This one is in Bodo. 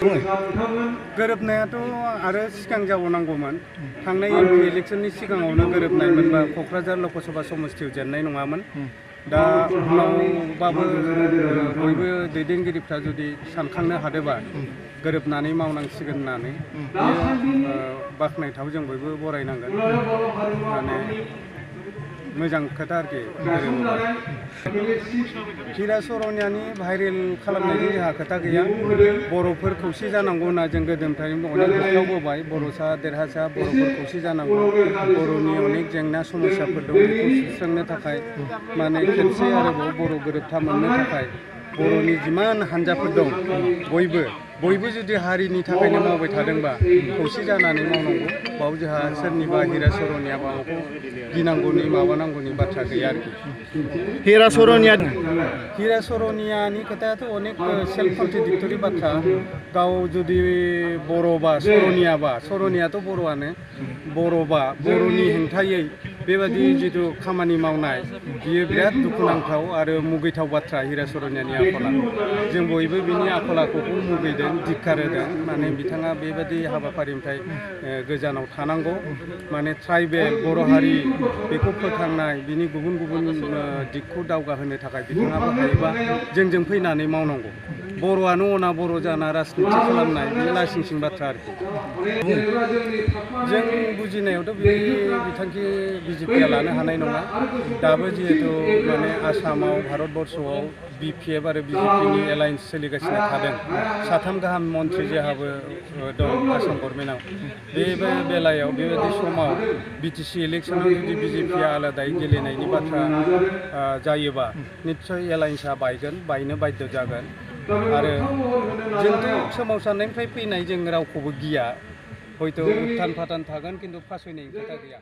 बुङो गोरोबनायाथ' आरो सिगां जाबावनांगौमोन थांनाय MP इलेक्सननि सिगाङावनो गोरोबनायमोनबा क'क्राझार लकसभा समस्तियाव जेननाय नङामोन दा उनावबाबो बयबो दैदेनगिरिफ्रा जुदि सानखांनो हादोंबा गोरोबनानै मावनांसिगोन होननानै बेयो बाख्नायथाव जों बयबो बरायनांगोन माने मोजां खोथा आरोखि हिरा सरनियानि भाइरेल खालामनायनि जोंहा खोथा गैया बर'फोर खौसे जानांगौ होनना जों गोदोनिफ्रायनो अनेक होख्रावबोबाय बर'सा देरहासा बर'फोर खौसे जानांगौ बर'नि अनेक जेंना समस्याफोर दं बेखौ सुस्रांनो थाखाय माने खेबसे आरोबाव बर' गोरोबथा मोननो थाखाय बर'नि जिमान हान्जाफोर दं बयबो जुदि हारिनि थाखायनो मावबाय थादोंबा खौसे जानानै मावनांगौ बाव जोंहा सोरनिबा हिरा सरनिया माबाखौ गिनांगौनि माबानांगौनि बाथ्रा गैया आरोखि हिरा सरनियानि खोथायाथ' अनेक सेल्फ कन्ट्राडिक्टरि बाथ्रा गाव जुदि बर'बा सरनियाथ' बर'आनो बर'बा बर'नि हेंथायै बेबादि जिथु खामानि मावनाय बियो बिराद दुखुनांथाव आरो मुगैथाव बाथ्रा हिरा सरनियानि आखला जों बयबो बिनि आखल आखुखौ मुगैदों धिक्कार होदों माने बिथाङा बेबादि हाबाफारिनिफ्राय गोजानाव थानांगौ माने ट्राइबेल बर' हारि बेखौ फोथांनाय बिनि गुबुन दिगखौ दावगाहोनो थाखाय बिथाङाबो हायोबा जोंजों फैनानै मावनांगौ बर'आनो अना बर' जाना राजनिति खालामनाय बे लासिंसिं बाथ्रा आरोखि जों बुजिनायावथ' बे बिथांखि बिजेपिआ लानो हानाय नङा दाबो जिहेतु माने आसामाव भारतबर्षआव BPF आरो BJPनि एलायन्स सोलिगासिनो थादों साथाम गाहाम मन्थ्रि जोंहाबो दं आसाम गभर्नमेन्टआव बे बेलायाव बेबायदि समाव BTC इलेक्सनाव जुदि BJPआ आलादायै गेलेनायनि बाथ्रा जायोबा निस्सय एलायन्सआ बायनो बाध्य जागोन आरो जोंथ' सोमावसारनायनिफ्राय फैनाय जों रावखौबो गिया हयथ' उत्थान फाथान थागोन खिन्थु फासयनायनि खोथा गैया।